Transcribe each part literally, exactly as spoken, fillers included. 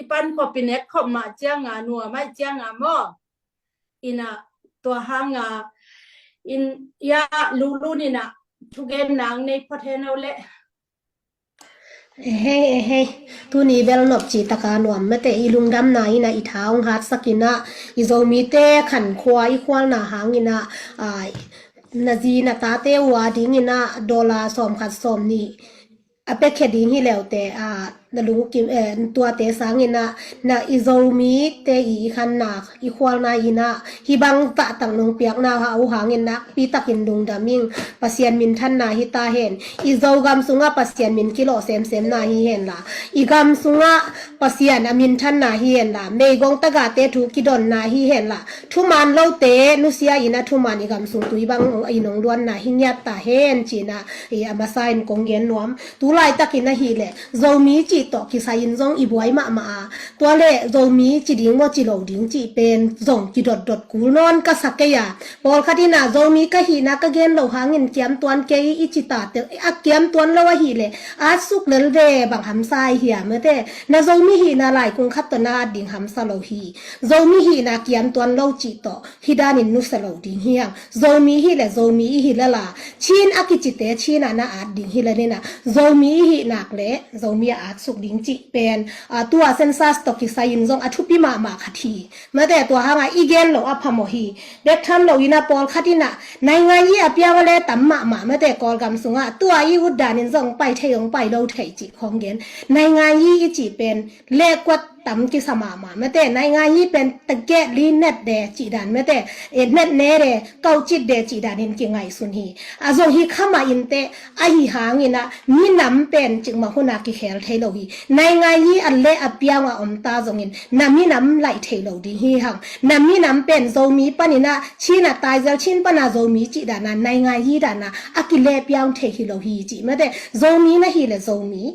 i pan khop i nek khop mah cianga nuam ai cianga maw. Ina tua hanga in ia lulun ina thugen nang nei phot hen o le. Ehei, ehei. Tuni bel nop ci taka nuam mate i lungdamna ina i tha hong hatsak ina i Zomite khan khua i khualna hang ina, a, na zi na tate ua ding ina dollar sawm khat sawm nih a pekhe ding hi leute, a, na lungkim, eh, tuate sang ina na i Zomite i, i khanna i khualna ina hi bang tahtang nong piakna ha u hang ina pi takin lungdam ing. Pasian minthanna hi ta hen. I Zogam sunga Pasian min kilawh semsemna hi hen la, i gam sunga Pasian a minthanna hi hen la, meigong tagate thu kidonna hi hen la, thuman lote nusia ina thuman i gam sung tui bang i nong luanna hi ngiat ta hen cina i a masa in kong gen nuam. Tu laitakin ahileh Zomi cih tawh kisai in zong i buai mahmah a, tua le Zomi ci ding maw ci lo ding cih pen zong kidotdot kul nawn ka sa kei a. Pawlkhat ina Zomi ka hihna ka gen lo hangin kiamtuan kei i ci tate, a kiamtuan lo ahileh atsuk lel ve, bang hamsa i hiam mate. Na Zomi hihna laikung khat tawh na at ding hamsa lo hi. Zomi hihna kiamtuan lo cih tawh hi danin nusia lo ding hi hang. Zomi hileh Zomi i hi lala, Chin a kicite Chin a na at ding hi lel ina Zomi i hih nak le Zomi a atsuk ding cih pen, a, tua census tawh kisai in zong a thupi mahmah khat hi. Mate tua hanga i gen lo a phamawh hi. Bek tham lo ina pawlkhat ina naingan i a piang a le tam mahmah mate Kawlgam sunga tua i ut danin zong pai thei hong pai lo thei cih khong gen. Naingan i i cih pen lekuat tam kisa mahmah mate, naingan i pen taget li net de cih dan mate, e, net ne de, kaucit de cih danin kingaihsun hi. A zong hi khamah inte, ahi hangina minam pen cikmah huna kikhel thei lo hi. Naingan i a le a piang a om ta zongin na minam laih thei lo ding hi hang. Na minam pen Zomi panina Chin a taizel Chin pana Zomi cih dana naingan i dana a kile piang thei hi lo hi cih mate. Zomi na hileh Zomi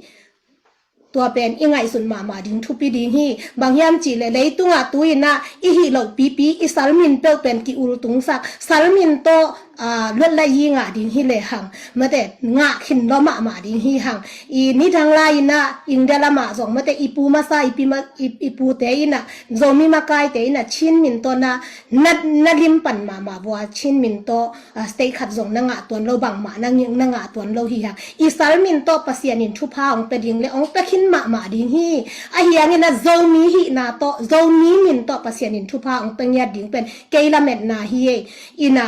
tua pen i ngaihsun mahmah ding thupi ding hi. Bang hiam cihleh leitungah tu ina i hih loh pipi i salmin peuh pen ki-ultungsak, salmin tawh, a, luat lai i ngah ding hi lehang mate ngah khin lo mahmah ding hi hang. I nidang lai ina India lamah zong mate i pu masa i pi ma, i, i pute ina Zomi makaite ina Chin min tawh na, na, na limpan mahmah vua Chin min tawh a, state khat zong na ngah tuan lo bangmah na ngih na ngah tuan lo hi hang. I salmin tawh Pasian in thupha hong pia ding le hong pia khin mahmah ding hi. Ahi hangina Zomi hihna tawh Zomi min tawh Pasian in thupha hong pia ngiat ding pen kei lametna hi ei. Ina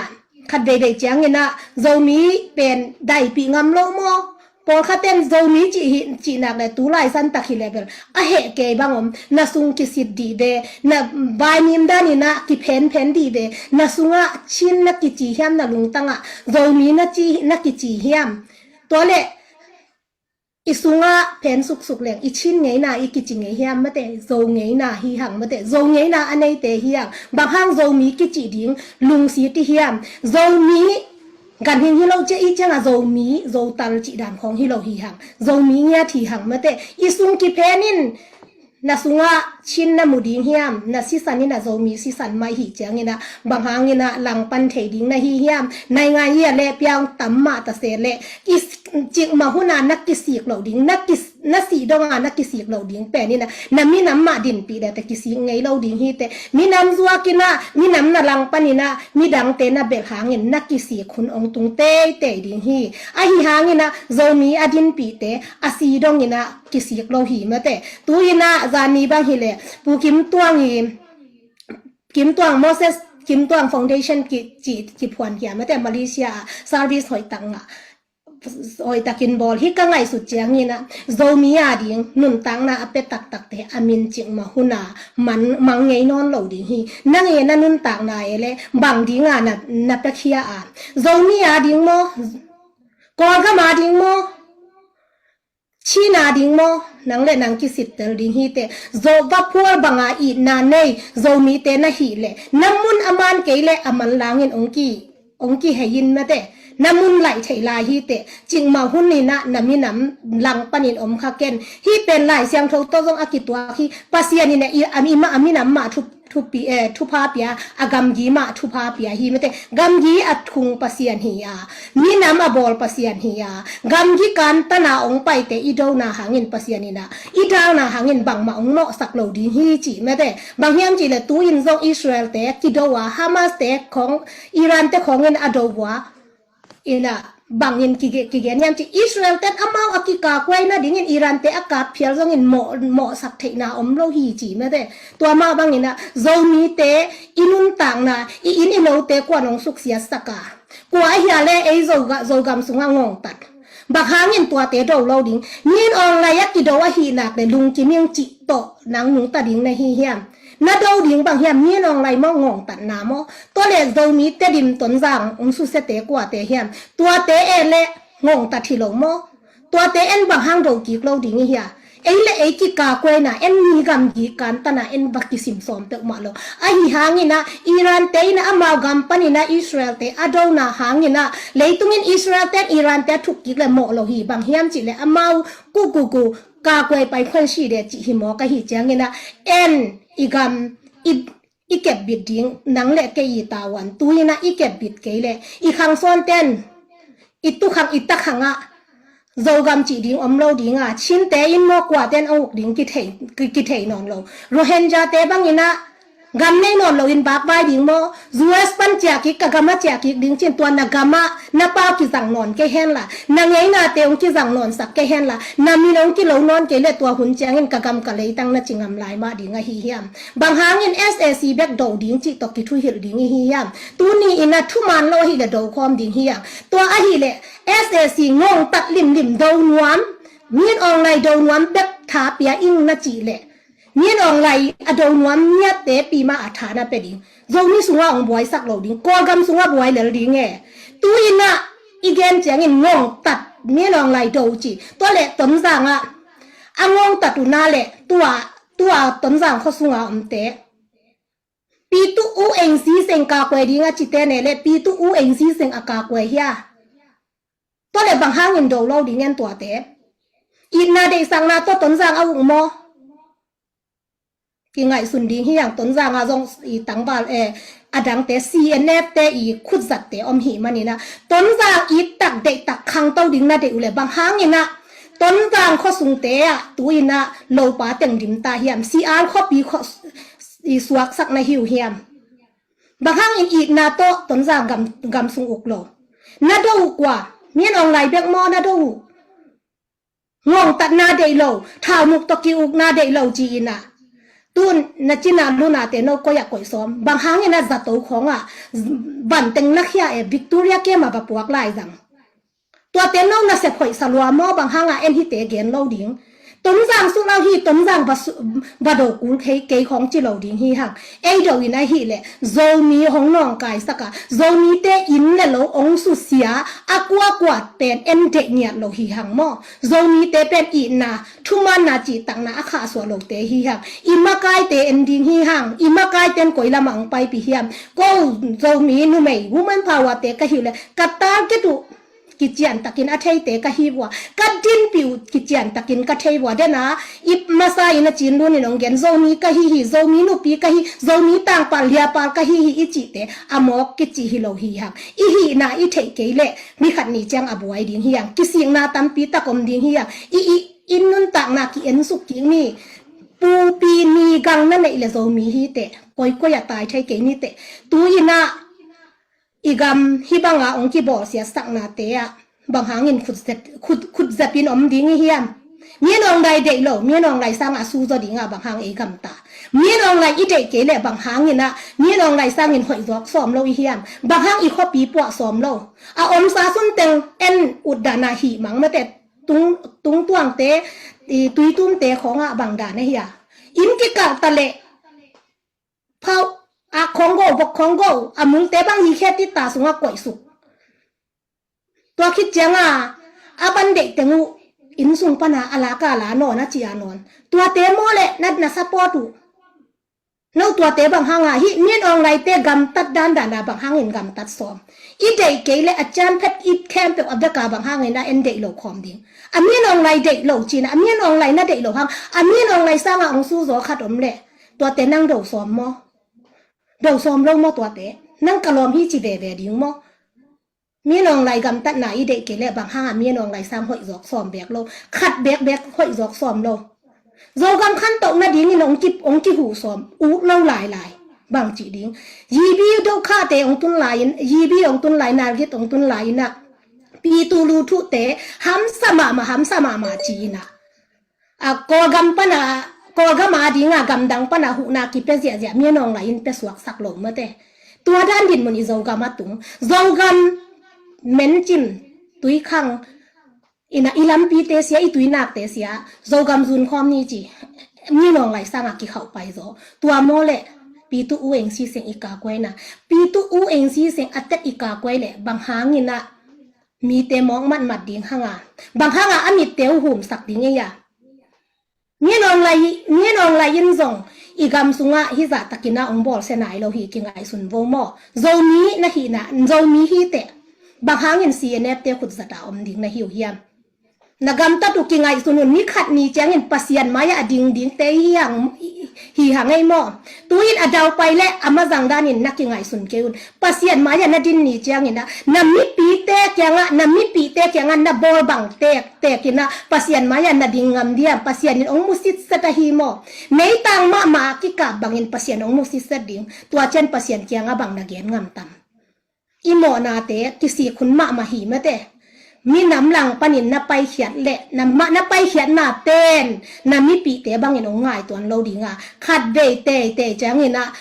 khat veivei ciangina Zomi pen daipih ngam lo maw? Pawlkhat ten Zomi cih hi, cih nak le tu lai san tak hi level a heh kei bang om, na sung kisit dih ve, na vaimim danina kiphenphen dih ve, na sungah Chin na kici hiam, na lungtangah Zomi na ci, na kici hiam? Tua le i sungah phen suksuk leng i Chin ngeina i kici ngei hiam mate, Zo ngeina hi hang mate, Zo ngeina a neite hi hang. Bang hang Zomi kici ding lungsit i hiam? Zomi ganhing hi lo cia i cianga Zomi, Zotal cih dan khawng hi lo hi hang. Zomi ngiat hi hang mate. I sung kiphen in na sungah Chin na mu ding hiam? Na sisan ina Zomi sisan mai hi ciangina bang hangina langpan thei ding na hi hiam? Naingan i a le piang tam mah ta se le i s-, cikmah huna na kisik lo ding, na kis-, na sih donga na kisik lo ding pen ina na minam mah dinpih date kisik ngei lo ding hi te. Minam zuak ina, minam na langpan ina, midangte na belh hangin na kisik hun ong tung teitei ding hi. Ahi hangina Zomi a dinpihte a si dongina kisik lo hi mate. Tu ina zani bang hi le Pu Kim Tuang i, Kim Tuang Moses, Kim Tuang Foundation ki, ki, kiphuan hi a mate, Malaysia a service hoih tak ngah, hoih takin bawl hi. Ka ngaihsut ciangina Zomi a ding nuntakna a pia taktakte a min cikmah huna man mang ngei nawn lo ding hi. Nang e na nuntakna e le bang dinga na, na piakhia a? Zomi a ding maw? Kawlgam a ding maw? Chin a ding maw? Nang le nang kisittel ding hi te. Zo vaphual banga itna nei Zomite na hi le na mun a man kei le a man langin ong ki, ong kihei in mate. Na mun laih theih lai hi te. Cikmah hun ina na minam langpanin om kha ken. Hi pen Lai Siangtho tawh zong a kituak hi. Pasian ina i, a, i ma, a minam mah thu thupi, eh, thupha pia, a gamgi mah thupha pia hi mate. Gamgi a thung Pasian hi a, minam a bawl Pasian hi a, gamgi kantana ong paite i dona hangin Pasian in a, i dalna hangin bangmah ong mawhsak lo ding hi ci mate. Bang hiam cih leh tu-in zong Israel te kido a, Hamas te khong, Iran te khongin a do vua. Ina, bangin kigen hiam cih, Israel ten amau a kikakuai nadingin Iran te a kap phial zongin mawh, mawhsak theihna om lo hi ci mate. Tua mah bangin a, Zomi te i nuntakna, i inn i lote kua nong suksiatsak a, kua ahia le ei Zo ga-, Zogam sungah ngongtat. Bang hangin tuate do lo ding. Min Aung Hlaing a kido ahih nak le lungkim ing cih tawh nang nungta ding na hi hiam? Na do ding bang hiam, Min Aung Hlaing maw, ngongtatna maw? Tua le Zomi Tedim Tonzang ong susiate kuate hiam? Tuate en le ngongtat hi lo maw? Tuate en bang hang do kik lo ding i hia? Ei le ei kikakuaina en, mi gamgi kantana en va kisim sawm peuhmah lo. Ahi hangin a, Iran te in a amau gam panin a Israel te a dona hangin a, leitungin Israel ten Iran te a thuk kik le mawh lo hi. Bang hiam cih le amau ku ku ku kakuai pai khuan si de cih hi mawk ahi ciangin a, en i gam i, i kepbit ding, nang le kei i tavuan tu-in a i kepbit kei le i khangsawn ten i tukhang i takhang ah Zogam cih ding om lo ding a, Chin te in maw, kua ten a uk ding kithei, ki-, kithei nawn lo. Rohingya te bangin a gam nei nawn lo in bakvai ding maw? U S pan ciah kik, ka gam ah ciah kik ding cin, tua na gam ah na pau kizang nawn kei hen la, na ngeina te ong kizang nawnsak kei hen la, na min ong kilo nawn kei le tua hun ciangin ka gam ka leitang na ci ngam lai mah ding ahi hiam? Bang hangin S A C bek do ding cih tawh kithuhilh ding i hi hiam? Tuni in a thuman lo ahih le do khawm ding hi hiam? Tua ahih le S A C ngongtat limlim do nuam, Min Aung Hlaing do nuam bek tha pia ing na cih le, Min Aung Hlaing a do nuam miatte pi mah a tha na pia ding. Zomi sungah ong buaisak lo ding, Kawlgam sungah buai lel ding e. Tu-in a i gen ciangin ngongtat, Min Aung Hlaing do ci. Tua le Tonzang ah a ngongtat uh na le, tua, tua Tonzang khua sunga omte, Pi Tu Aung Sin Suu Kyi kakuai ding a cite ne le, Pi Tu Aung Sin Suu Kyi a kakuai hia? Tua le bang hangin do lo ding en tuate? Itna deihsakna tawh Tonzang a uk maw? Kingaihsun ding hi hang. Tonzang a zong i tangval, eh, a dangte, C N F te i khutzatte om hi manin a, Tonzang i tak deih tak khangto ding na deih uh le bang hangin a, Tonzang khuasungte ah tu-in a lopa teng dim ta hiam? Sial khuapi khua i suaksak na hi uh hiam? Bang hangin itna tawh Tonzang gam, gam sung uk lo? Na do uh kua? Min Aung Hlaing bek maw na do uh? Ngongtatna deih lo, thaumuk tawh ki-ukna deih lo ci-in a, tun na cina lunate no koih ah koih sawm. Bang hangin a zato khawngah vanteng na khia e, Victoria kem ah va puak lai zang. Tuate no nasep hoih sa lua maw? Bang hangah en hite gen lo ding? Tonzang suk lo hi, Tonzang va su-, va do kul kei, kei khawng ci lo ding hi hang. Ei do in ahih le Zomi hong nawngkaisak a, Zomite inn le lo ong susia a kuakua pen en deih ngiat lo hi hang maw? Zomite pen itna, thumanna, cihtakna a khahsuah lote hi hang. I makaite en ding hi hang. I makaite en koi lamah ong paipih hiam? Ko Zomi numei, woman power te ka hi uh le, ka target uh kiciantakin a theite ka hi vua, ka dinpih uh kiciantakin ka thei vua. Dena i masa in a Cin Lun in ong gen, Zomi ka hi hi, Zomi nupi ka hi, Zomi tangpal liapal ka hi hi i cihte a mawk kici hi lo hi hang. I hihna i theih kei le mi khat ni ciang a buai ding hi hang. Kisikna tampi tak om ding hi hang. I, i, i nuntakna ki-ensuk kik mi, pupi ni gang na neih le Zomi hi teh, koikoi a tai thei kei ni teh. Tu-in a i gam hih banga ong kibawlsiatsaknate ah bang hangin khutzep, khut, khutzepin om ding i hiam? Min Aung Hlaing deih lo, Min Aung Hlaing sangah su zaw dingah bang hang ei gamta? Min Aung Hlaing i deih kei leh bang hangin ah Min Aung Hlaing sangin hoih zawk sawm lo i hiam? Bang hang i khuapi puah sawm lo? A omsa sunteng en utdana hih mang mate, tung, tungtuangte, i tuitumte khawngah bang dan a hia? Inn kikalh ta leh phauh, ak khawng go, vok khawng go, a multe bang hi khe titta sungah koihsuk. Tua khit cianga a van deih teng uh inn sung pana a laka la nawn a cia nawn. Tuate maw le na, na support uh? No tuate bang hanga hih Min Aung Hlaingte gamtat dandana bang hangin gamtat sawm? I deih kei le a cian phet i khempeuh a beka bang hangin a en deih lo khawm ding? A Min Aung Hlaing deih lo cina, a Min Aung Hlaing na deih lo hang, a Min Aung Hlaing sanga ong su zaw khat om le tuate nang do sawm maw? Do sawm lo maw tuate? Nang ka lawm hi ci veve ding maw? Min Aung Hlaing gamtatna i deih kei leh bang hanga Min Aung Hlaing sang hoih zawk sawm bek lo, khat bekbek hoih zawk sawm lo. Zogam khantoh nadingin hong ki, hong kihuh sawm uk lo lailai. Bang cih ding? Yibi Dokhate hong tun lai-in, Yibi hong tun lai, Nalgit hong tun lai-in ah, Pitu Luthuhte hamsa mahmah, hamsa mahmah ci-in ah, a, Kawlgam pana, Kawlgam a dinga gamdang pana huhna kipia ziahziah Min Aung Hlaing in pia suaksak lo mate. Tua dan dinmun i Zogam a tung. Zogam mencim, tuikhang, ina i lampite sia, i tuinakte sia, Zogam zunkhawm ni ci. Min Aung Hlaing sanga kikhauh paizaw. Tua maw leh Pitu U Aung Sin Suu Kyi i kakuaina. Pitu U Aung Sin Suu Kyi a tek i kakuai leh bang hangin ah mite mawk matmat ding hanga, bang hanga a mitte uh humsak ding ei a. Min Aung Hlaing, Min Aung Hlaing in zong i gam sungah hizahtakin ah hong bawlsia nai lo hi, kingaihsun vo maw? Zomi na hihna, Zomi hi teh bang hangin C N F te khutzata om ding na hi uh hiam? Na gamtat uh kingaihsun un, ni khat ni ciangin Pasian mai-ah a dingdingte hi hang, hi hang ei maw? Tu-in a daupai leh a mazang danin na kingaihsun kei un. Pasian mai-ah na din ni ciangin ah, na mipite kiangah, na mipite kiangah na bawl bang tektekin ah Pasian mai-ah na ding ngam diam? Pasian in hong musitset ahi maw? Meitang mahmah a kikap bangin Pasian hong musitset ding. Tua ciang Pasian kiangah bang na gen ngam tam? I mawhnate kisik hun mahmah hi mate. Minam lang panin na paikhiat leh, na ma, na paikhiatna pen na mipite bangin hong ngai tuan lo dinga, khat vei teitei ciangin ah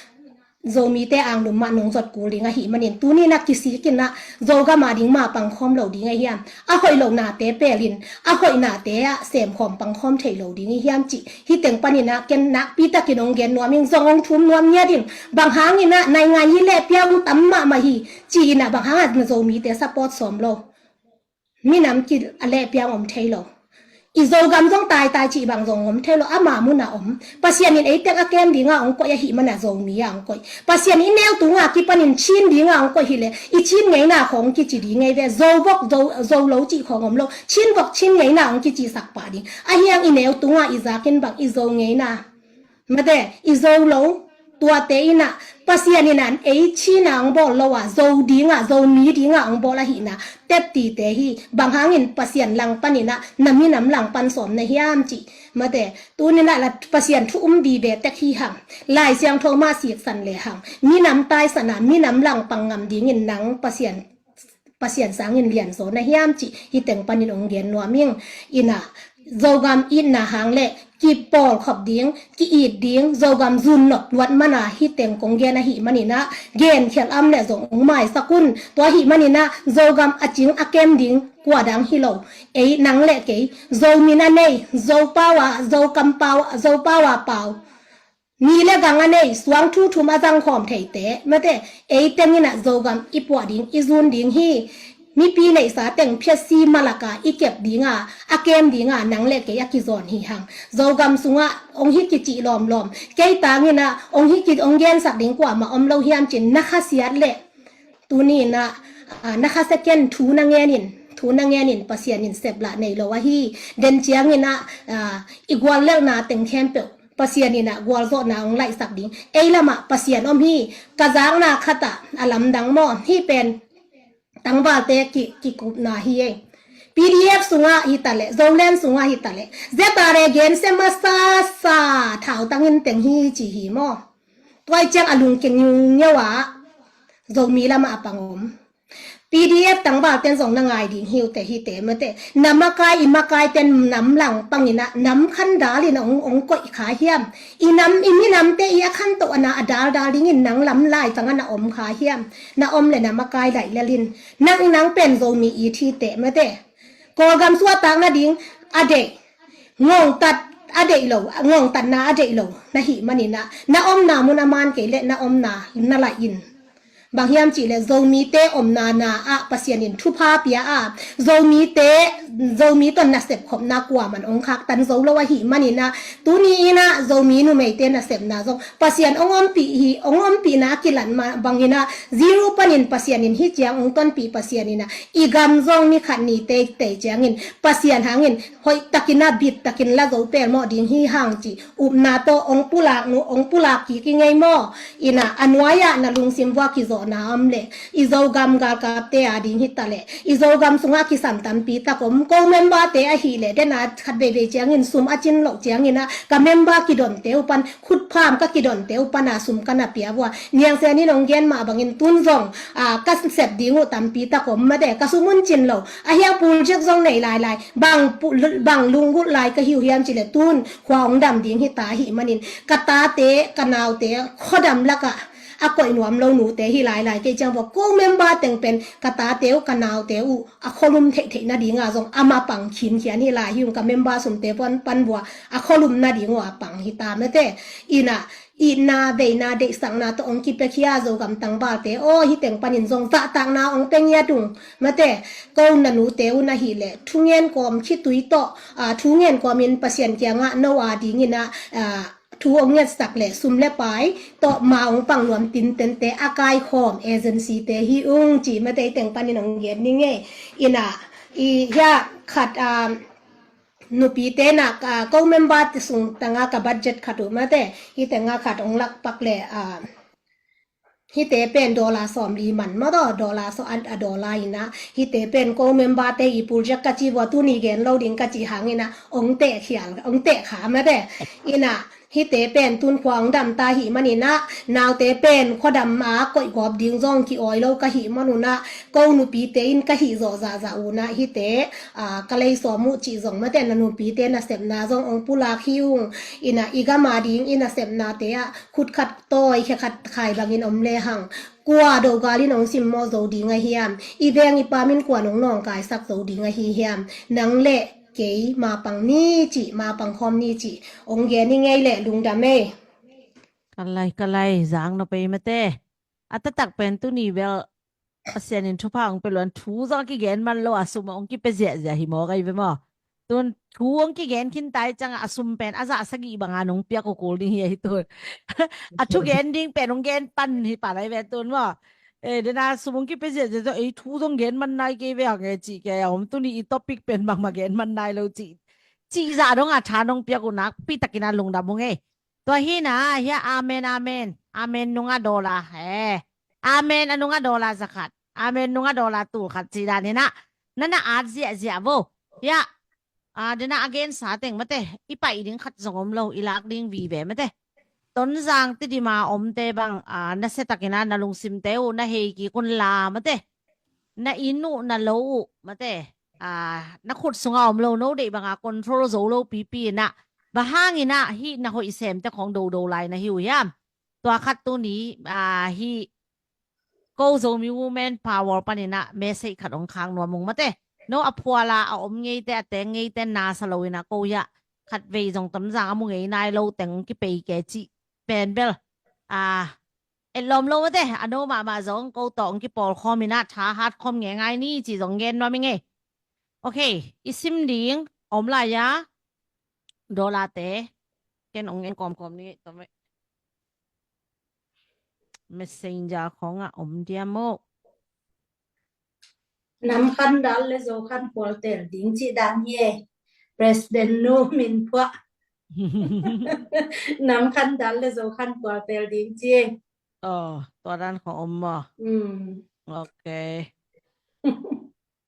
Zomite anglum mah nong zot kul ding ahih manin, tuni-in ah kisikin ah Zogam a ding mah pangkhawm lo ding ahi hiam? A hoih lohnate pelin, a hoihnate ah semkhawm pangkhawm thei lo ding i hiam cih, hih teng panin ah ken nakpitakin hong gen nuam ing, zong hong thum nuam ngiat ing. Bang hangin ah naingan hi leh piang tam mahmah hi ci-in ah bang hangah na Zomite support sawm lo? Minam ki a leh piang om thei lo. I Zogam zong taitai cih bang zong om thei lo, ama munah om. Pasian in ei teng a kem dinga hong koih ahih mana Zomi a hong koih. Pasian in i neu tunga kipanin Chin dinga hong koih hileh i Chin ngeina khawng kici ding ngei ve. Zo vok Zo, Zo lo cih khawng om lo. Chin vok Chin ngeina hong kicisak pah ding. Ahi hang i neu tunga i zakin bang i Zo ngeina mate, i Zo lo, tuate in ah Pasian in ah ei Chin a hong bawl lo a, Zo dinga, Zomi dinga hong bawl ahihna teptite hi. Bang hangin Pasian lang panin ah na minam lang pan sawm na hiam cih mate. Tuni-in ah la Pasian thu um vive tek hi hang. Lai Siangtho mah siksan le hang. Minam taisan a, minam lang pang ngam dingin nang Pasian Pasian sangin lianzaw na hiam cih hih teng panin hong gen nuam ing. In ah Zogam itna hang leh kipawlkhop ding, ki-it ding, Zogam zun nop luat mana hih teng kong gen ahih manin ah genkhial om leh zong hong maisak un. Tua ahih manin ah Zogam a cing a kem ding kua dang hi lo. Ei nang leh kei, Zomi na nei, Zopau a, Zokampau, Zopau a pau, ni le gang a nei, suang thu thum a zangkhawm theite mate, ei teng in ah Zogam i puah ding, i zun ding hi. Mipi neihsa teng phiatsi malak a i kep dinga, a kem dinga nang leh kei a kizawn hi hang. Zogam sungah hong hi kicih lawmlawm, kei tangin ah hong hi ki, hong gensak ding kuamah om lo hiam cin na khasiat leh, tuni-in ah, ah, na khasia ken thu na ngen in, thu na ngen in, Pasian in seplah nei lo ahi. Den ciangin ah, ah, i guallelhna teng khempeuh Pasian in ah gualzawhna hong laihsak ding. Ei lamah Pasian om hi. Ka zakna khatah a lamdang maw, hih pen tangvalte ki, kikupna hi ei. P D F sungah hi taleh, Zoland sungah hi taleh, Z R A gensia masasa thautangin teng hi ci hi maw? Tua ciang a lungkia ngiungeu a, Zomi lamah a pang om. P D F tangvalten zong na ngai ding hi uh teh, hihte mate. Na makai, i makaiten nam lang pangin ah nam khan dalin ah hong, hong koih kha hiam? I nam, i minamte i a khantoh a na a daldal dingin nang lam lai tangah na om kha hiam? Na om leh na makai laihlel in. Nang, nang pen Zomi it hi teh mate. Kawlgam suahtak nading a deih, ngongtat a deih lo, ngongtatna a deih lo na hih manin ah, na omna mun a man kei leh na omna na laih in. Bang hiam cihleh Zomite omna na ah Pasian in thupha pia a, Zomite, Zomi tawh nasep khopna kuaman ong khaktan zo lo ahih manin ah, tuni in ah Zomi numeite nasepna zong Pasian ong ompih hi, ong ompihna a kilat mah bangin ah, zero panin Pasian in hih ciang ong tonpih Pasian in ah, i gam zong ni khat ni teitei ciangin Pasian hangin hoih takin ah bit takin la zo pelmawh ding hi hang cih upna tawh ong pulak nu, ong pulak kik i ngei maw? In ah a nuai-ah na lungsim vua kizawhna om leh, i Zogam galkapte a ding hi ta leh, i Zogam sungah kisam tampi tak om, ko memberte ahih leh, den a khat veivei ciangin sum a cin loh ciangin ah, ka member kidonte uh pan, khutpham ka kidonte uh pan a sum ka na pia vua. Niang Sian in ong gen mah bangin tun zong, a, ka sep ding uh tampi tak om mate, ka sum un cin lo. A hiang project zong nei lailai, bang pu-, bang lunggulh lai ka hi uh hiam cihleh tun khua ong dam ding hi ta ahih manin, ka tate, ka naute, khuadam lakah a koih nuam lo nute hi lailai kei ciang vua, ko member teng pen ka tate uh, ka naute uh a khualum theihtheih nading ah zong a mapang khimkhian hi lai hi ung, ka member sumte pan, pan vua a khualum nading uh a pang hi ta mate. In ah itna, veina, deihsakna tawh ong kipiakhia Zogam tangvalte aw, hih teng panin zong zahtakna ong pia ngiat ung mate. Ko na nute uh na hih leh, thungen kawm khitui tawh, a, thungen kawmin Pasian kiangah no a dingin ah, a, thu ong ngetsak leh sum le pai tawh ma ong pang nuam tintente a kaikhawm agency-te hi ung ci mate, hih teng panin ong gen ni ngei. In ah, i hiah khat, a, nupite na, a, ko member te sung tangah ka budget khat uh mate, hih tengah khat ong lakpak leh, a, hihte pen dollar sawmli man maw taw, dollar sawm a, a dollar in ah, hihte pen ko member te i project ka ci vua, tuni gen lo ding ka ci hangin ah ong teh khial, ong teh kha mate. In ah, hihte pen tun khua ong dam ta ahih manin ah, naute pen khuadam a koih gawp ding zong ki-awi lo ka hih man un ah, ko nupite in ka hih zawh zahzah un ah, hihte, a, ka lei sawm uh cih zong mate, na nupite nasepna zong ong pulak hi ung. In ah, i gam a ding i nasepnate ah khut khat tawi, khe khat khai bangin om lehang, kua dogal in ong simmawh zo ding a hiam? I veng i pam in kua nong nawngkaisak zo ding ahi hiam? Nang le kei mapang ni cih, mapang khawm ni cih ong gen i ngei leh lungdam ei. Ka lai, ka lai, zang nop ei mate. A taktak pen tuni bel Pasian in thupha ong pia luan, thu zong a kigen man lo a, sum ong kipia ziahziah hi maw, ka hi ve maw? Tun thu ong kigen khin ta i ciangah a sum pen a zah sagih banga nong piak uh kul ding hi ahi tun. A thugen ding pen ong gen pan hi pan ahi ve tun maw? Eh, dena sum ong kipia ziahziah zong, ei, thu zong gen man nai kei ve hang e cih kei a om. Tuni i topic pen bangmah gen man nai lo cih, cih zah dong a tha nong piak uh nakpi takin a lungdam ung ei. Tua hi na, hia, amen, amen. Amen nungah dollar. Eh. Amen a nungah dollar zakhat. Amen nungah dollar tulkhat cih dan hi na. Na na at ziahziah vo. Hia. A, dena a gensa teng mate. I paih ding khat zong om lo. I lak ding vive mate. Tonzang Tidima omte bang, a, nasia takin a na lungsimte uh na hei kik un la mate. Na inn uh, na lo uh mate, a, na khut sungah om lo, no deih banga control zo lo pipi in ah, bang hangin ah hih na hoih semte khawng dodo lai na hi uh hiam? Tua khat tuni, a, hih ko Zomi Women Power panin ah message khat ong khak nuam ung mate. No a phuala a om ngeite, a teng ngeite nasa lo in ah, ko hiah khat vei zong Tonzang a mu ngei nai lo teng ong kipei ke cih pen bel, a, etlawm lo mate, a no mahmah zong ko tawh ong kipawlkhawm in ah tha hatkhawm ngeingai ni cih zong gen nuam ing ei. Ok, i sim ding om lai a, dollar te. Ken ong en kawmkawm ni, tome. Messenger khawngah om diam aw. Nam khan dal le Zo khan pual tel ding cih dan hi e. President nu min phuah. Nam khan dal le Zo khan pual tel ding ci e. Oh, tua dan khawng om maw? Mm. Ok.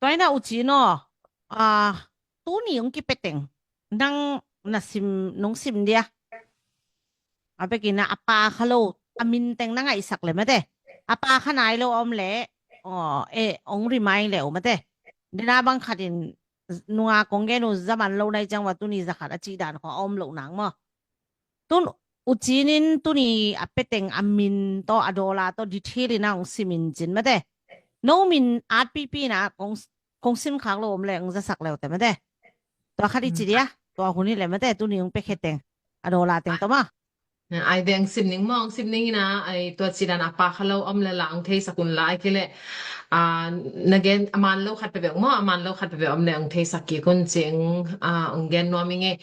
Tua hi na, U Cin aw, a, tuni ong kipia teng nang na sim, nong sim dia, a bekin ah a pakha lo, a min teng na ngaihsak le mate. A pakha nai lo a om le, aw, e, ong remind le uh mate. Dena bang khat in nunga kong gen uh za man lo nai ciang ua, tuni zakhat a cih dan khawng a om loh nang maw? Tun U Cin in tuni a pia teng a min tawh, a dollar tawh detail in ah ong sim in cin mate. No min at pipi in ah kong, kong sim khak lo om le ong zasak le uh te mate. Tua khat i ci dia, tua hun hi le mate, tuni ong pia khe teng a dollar teng tawh maw. Ai ve, ang sim ning maw, ang sim ning ina, ai tua cidan a pa kha lo om le la ang theisak un la, ai kei le a na gen a man lo khat pepeu maw, a man lo khat pepeu om le ang theisak kik un cing. A ang gen nuam ing e.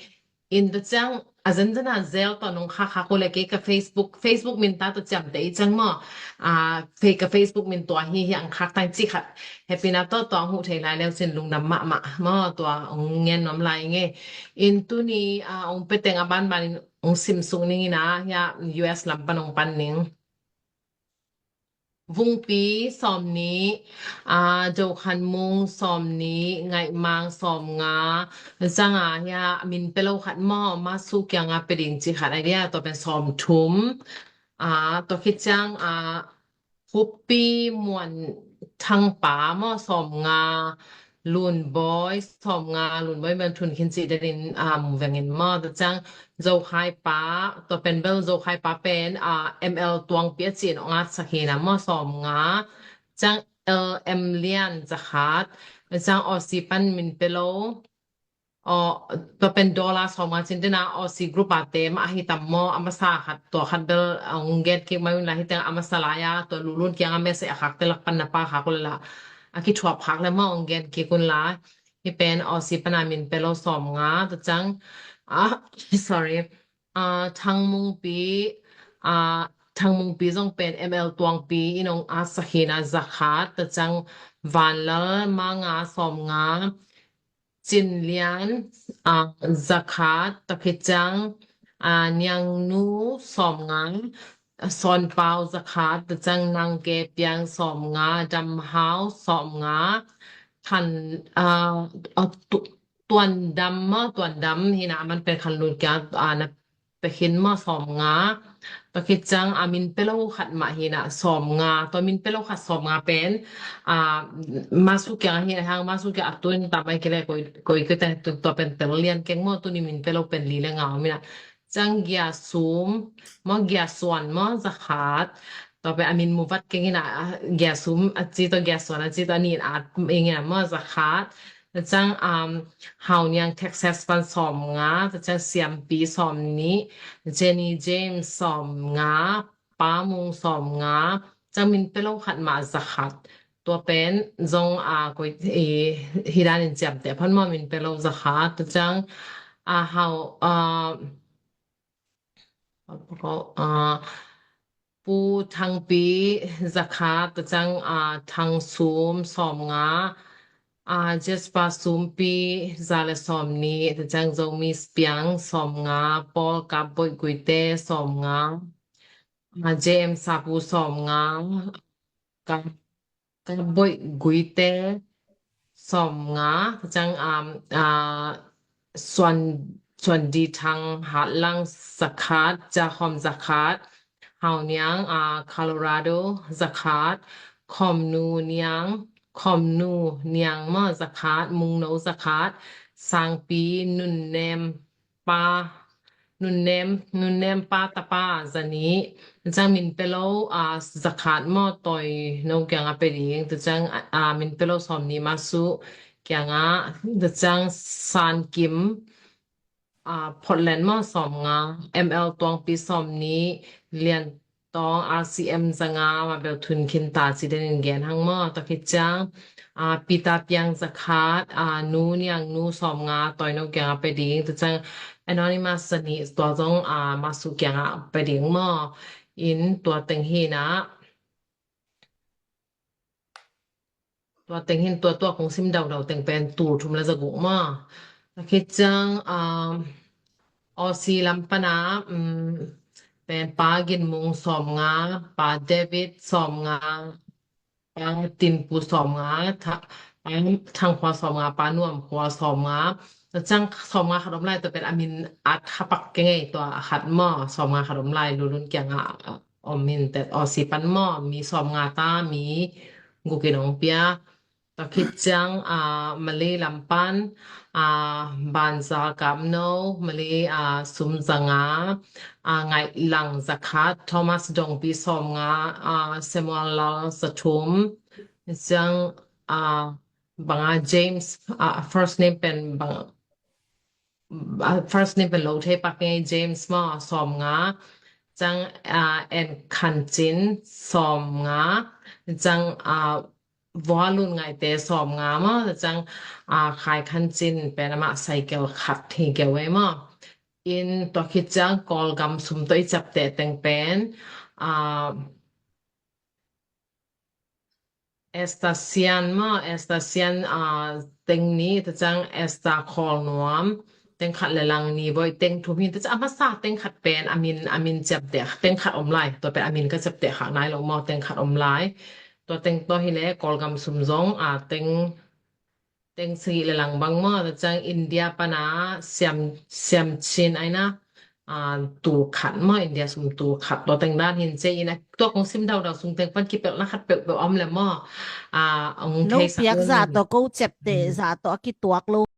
In tua ciang a zanzana zel tawh nong khakkhak uh le kei ka Facebook, Facebook min ta tawh ciamteh i ciang maw. A fei ka Facebook min tua hi hi ang khak tang ci khat. Hepina tawh tua ang huh thei lai leu cin lungdam mahmah maw, tua ang ngen nuam lai ing e. In tuni a ang peteng a banbanin ang simsuk ning ina, hia U S lam pan ang pan ning. Vungpi sawm nih, a Jokhanmung sawm nih, Ngaihmang sawm nga, zanga hia min pelo khat maw, masu kianga pe ding ci khat a dia, tua pen sawm thum. A tua khit ciang a Khuppi Muan Thangpa maw sawm nga, Lunbawi sawm nga, Lunbawi Muan Thun khin ci denin a mu vengin maw, tua ciang Zokhai pa, tua pen bel Zokhai pa pen a M L Tuangpi a ci in ong at sak hi na maw sawm nga, ciang L M Lian zakhat, ciang Aussie pan min pelo, aw, tua pen dollar sawm nga cin dena Aussie group a te mah ahi tam maw, a masa khat, tua khat bel ang gen kik mai un la hi teng a masa lai a, tua Lulun kianga message a khakte lak pan na pa khak un la, a kithuap khak le maw ang gen kik un la. Hi pen Aussie pana min pelo sawm nga, tua ciang a sorry, a Thangmungpi, a Thangmungpi zong pen M L Tuangpi in ong at sak hi na zakhat, tua ciang Vanlal Manga sawm nga, Cin Lian a zakhat, tua khit ciang a Niangnu sawm nga, Sawn Pau zakhat, tua ciang Nang Ke Piang sawm nga, Dam Hau sawm nga, Khan a Tuan Dam maw, Tuan Dam hi na, a man pen Khan Lun kiang a na pe khin maw sawm nga. Tua khit ciang a min pelo khat mah hi na sawm nga. Tua min pelo khat sawm nga pen a masu kiang hi na, hang masu kiang a tuin tam ai kei le koi koi kei te tua pen pel lian keng maw, tuni min pelo pen li le nga om hi na. Ciang Gia Sum maw, Gia Suan maw zakhat. Tua pen a min mu vat keng hi na, Gia Sum a ci tua Gia Suan a ci tua a nin at ing hi na maw zakhat. Tua ciang um, Hau Niang Texas pan sawm nga, tua ciang Siampi sawm nih, Jenny James sawm nga, Pa Mung sawm nga, ciang min pelo khat mah zakhat. Tua pen zong a koi hi danin ciamteh pan maw, min pelo zakhat. Tua ciang a hau a Pu Thangpi zakhat, tua ciang a Thang Sum sawm nga, a Jasper Sumpi za le sawm nih, tua ciang Zomi Piang sawm nga, Paul Kap Boih Guite sawm nga, a J M Sapu sawm nga, Kap Ka Boih Guite sawm nga, ciang um, uh, Suan Suan Di Thang Hat Lang zakhat, Jakhom zakhat, Hau Niang uh, Colorado zakhat, Khom Nu Niang, Khom Nu Niang maw zakhat, Mung No zakhat, Sangpi Nun Nem pa Nun Nem, Nun Nem pa tapa za nih, tua ciang min pelo a zakhat maw, Toi No kiangah pe ding, tua ciang a min pelo sawm nih, Masu kiangah, tua ciang San Kim a Portland maw sawm nga, M L Tuangpi sawm nih, Lian Tawng R C M za nga, mah bel thun khin ta ci denin gen hang maw. Tua khit ciang a Peter Piang zakhat, a Nu Niang Nu sawm nga, Toi No kiangah pe ding, tua ciang Anonymous za nih, tua zong a Masu kiangah pe ding maw. In tua teng hi na. Tua teng hin tua tua kong sim daudau teng pen tul thum le za guk maw. Tua khit ciang um, Aussie lam pana um, pen Pa Gin Mung sawm nga, Pa David sawm nga, Pa Tin Pu sawm nga, Tha, Pa Thang Khua sawm nga, Pa Nuam Khua sawm nga. Tua ciang sawm nga khat om lai, tua pen a min at kha pak kei ngei, tua khat maw, sawm nga khat om lai, Lulun kiangah om min tet Aussie pan maw, mi sawm nga ta, mi guk in ong pia. Tua khit ciang a Malay lam pan a Banza Kamno, Malay a sum za nga, a Ngaih Lang zakhat, Thomas Dongpi sawm nga, a Samuel Lal za thum. Ciang a banga James a first name pen bang a first name pen lo thei pak ngei, James maw sawm nga, Ciang, ah, En Khan Cin sawmnga, ciang, ah, Vua Lun Ngaihte sawmnga maw, ciang, ah, Khai Khan Cin pen amah cycle khat hi kei ve maw. In tua khit ciang Kawlgam sum tawh i ciapteh teng pen, ah, Esther Sian maw, Esther Sian, ah, teng nih, tua ciang Esther Khawl Nuam, teng khat le lang nih bawi, teng thum hi, tua ciang a masa teng khat pen a min, a min ciapteh, teng khat om lai, tua pen a min ka ciapteh khak nai lo maw, teng khat om lai. Tua teng tawh hi leh Kawlgam sum zong, ah, teng, teng sagih le lang bang maw, tua ciang India pana siam, siam cin ai na, ah, tul khat maw, India sum tul khat, tua teng dan hin ci-in a, tua kong sim daudau sung teng pan kipelhna khat peuhpeuh om le maw. Ah, ong theisak piak lo zah ning. Tawh ko ciapteh zah tawh a kituak lo.